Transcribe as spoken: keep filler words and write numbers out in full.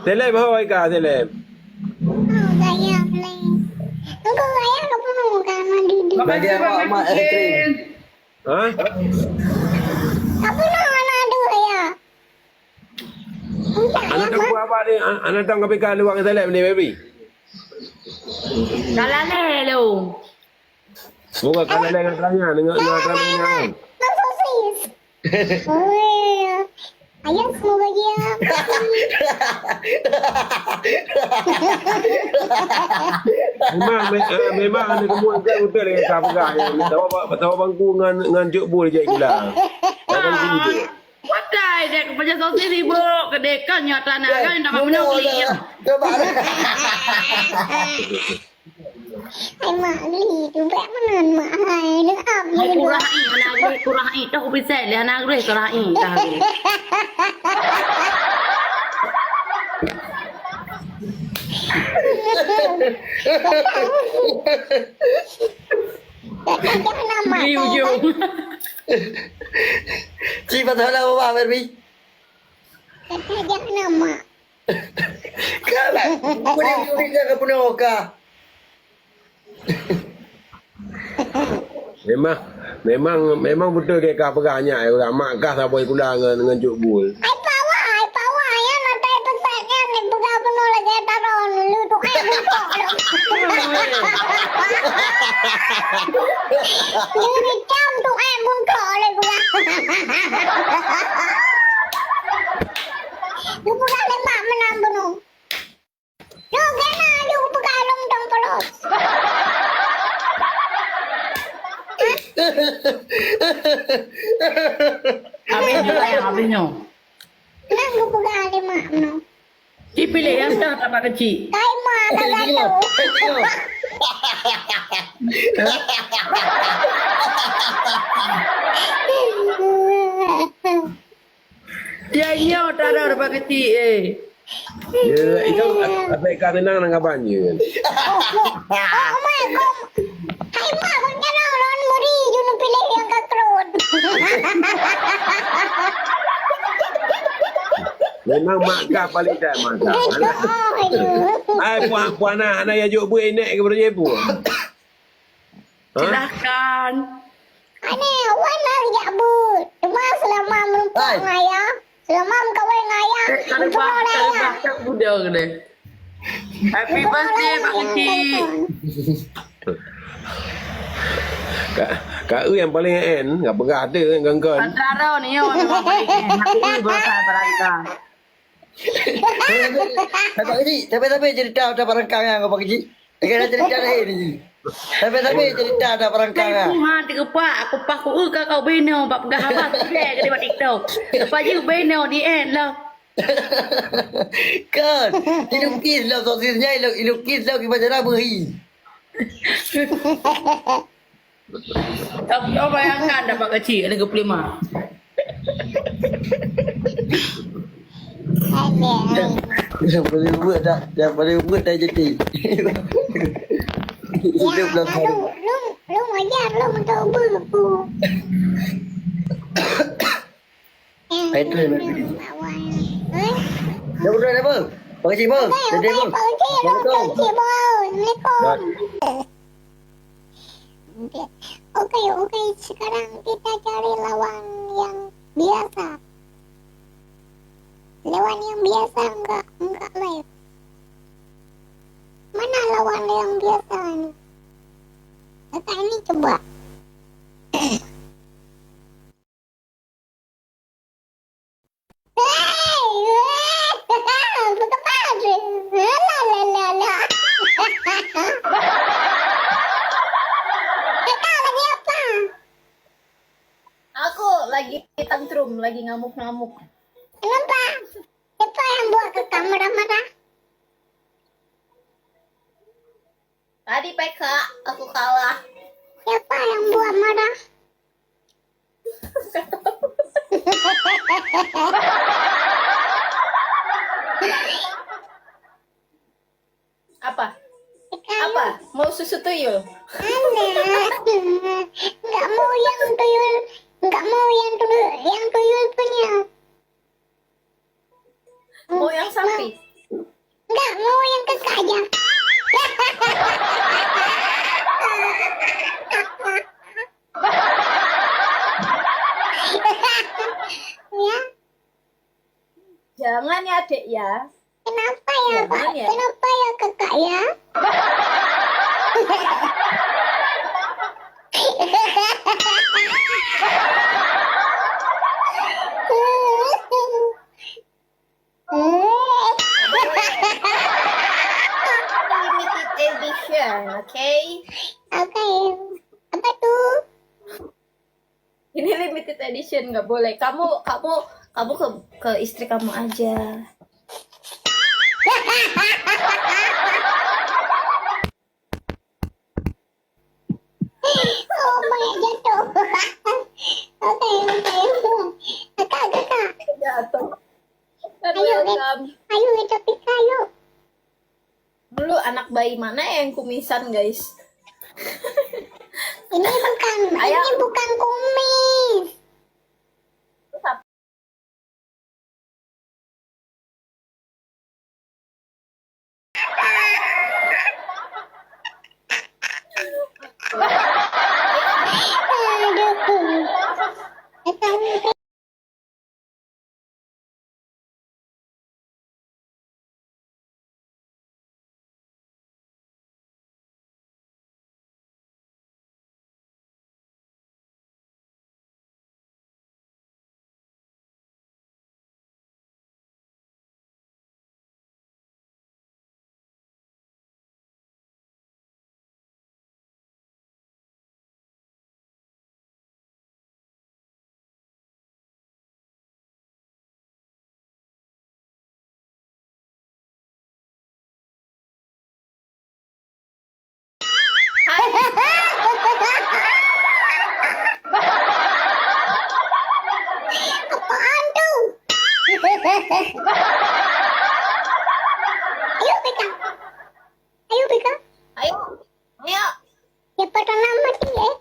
Seleb ho ka, seleb. Oh, sayang, sayang. Engkau sayang ke penuh kan mandi di. Bagi awak, Mak, es krim. Ha? Apa nak anak dua ya? Anak tak buat apa ni? Anak tak ngapain kan luar seleb ni, baby? Salah ni, hello. Semoga kalian dengan terangnya, dengan, dengan terangnya. Nang sosis. Oh, iya. Ayah semua bagi ya. Memang, me- eh, memang ada semua kan betul dengan kau pegang. Tahu apa, tahu bangku dengan, dengan juk bul je gila. Abang gini je. Pakai dek kepencet sosis sibuk, kedekah nyak tanah kan, dah kamu nak beli ya. Coba. Hai mak li tu bèk meunan mak hai, leuap je. Hai kurah i, hana greh kurah i, toh bisa lé hana greh kurah i, dah greh. Dah tajak nama. Di ujung. Cik, pasal apa, Barbie? Dah tajak nama. Kalah. Boleh murid dah ke penuh kah? Memang, memang, memang betul ke kah peugah nyak, eh, peugah mak kah saboh kula ngon, ngon juk bul. Ai pawa, ai pawa, ya, na tai peusat nyan, ni peugah bunoe lagèe taron, lu tu ai bungkok lu. Lu ni cam tu ai bungkok lu peugah. Lu peugah lemak meunan bunoe. Nyoe kena aju kupeugah lom dong polos. Habis nyoe, sayang, habis nyoe. Nang kupeugah lé mak meunoe. Ci piléh nyang sah tapak keuci. Kai mak tak gato. Dia nyoe tara bak keuci, eh. Ya, itu sampai ka tenang nang abang je. Oh, oh, oh, my God. Hai mak, kau nyala orang muri, you nu pilih yang kakrut. Memang mak kah paling dah mak kah. Hai puan, puan nah, hana ya jok buet inek ke baru je pun. Ha? Silahkan. Aneh, awak nak jak buet. Cuma selama merumpok Hai. Ngaya, selama mengkawai ngaya, Eh, tak ada bah, tak ada bah, tak muda kena. Happy birthday, Pak Kecil. Kak, Kak Eu yang paling en, enggak peugah ada kan, kan, kan. Antara ni, yo, memang paling en. Hati ni berusaha barangka. Tapi, tapi, tapi, tapi cerita ada barangka ngan, Pak Kecil. Lagi ada cerita lain ni. Tapi, tapi cerita ada barangka ngan. Hai, Tuhan, terkepak, aku pakai, uh, kau, kau beno, bak peugah apa, tu dia, kena buat TikTok. Apa je beno, di en lah. Kan, ilukis lah, sosisnya, ilu-, ilukis lah, gimana cara beri. Tapi kau bayangkan dapat kecil, ada kepelima. Ada. Yang paling umur tak, yang paling umur tak jadi. Hidup Ya, dalam kalau hari. Lung, lung wajar lung untuk buku. Hai, tu yang nak pergi. Dah berdoa dah, Bang? Pak Cik, Bang. Okey, Jadi, okey, Bang. Pak Cik, Bang. Assalamualaikum. Pak Cik, Bang. Assalamualaikum. Dah. Okey, okey, sekarang kita cari lawan yang biasa. Lawan yang biasa enggak, enggak live. Mana lawan yang biasa ni? Kakak ini coba. Aku lagi tantrum, lagi ngamuk-ngamuk. Kenapa? Siapa yang buat kakak marah-marah? Tadi P K, aku kalah. Siapa yang buat marah? Apa? Apa? Mau susu tuyul? Anak. Enggak mau yang tuyul. Enggak mau yang tuyul, yang tuyul punya. Mau yang sapi? Enggak, mau yang kakak aja. Ya. Jangan ya, Dek, ya. Kenapa ya, Pak? Jangan ya. Kenapa ya, Kakak, ya? Limited edition, oke? Oke. Apa tuh? Ini limited edition, nggak boleh. Kamu, kamu, kamu ke, ke istri kamu aja. Oh, banyak jatuh. Oke, oke. Kakak, kakak. Jatuh. Aduh, ayo, ya, Gam. Ayo, kita pika, yuk. Dulu anak bayi mana yang kumisan, guys? Ini bukan, Ayo. Ini bukan kumis. Terus apa? Aduh. Apaan tu? Ayo, Beka. Ayo, Beka. Ayo. Ayo. Siapa tanam mati, eh?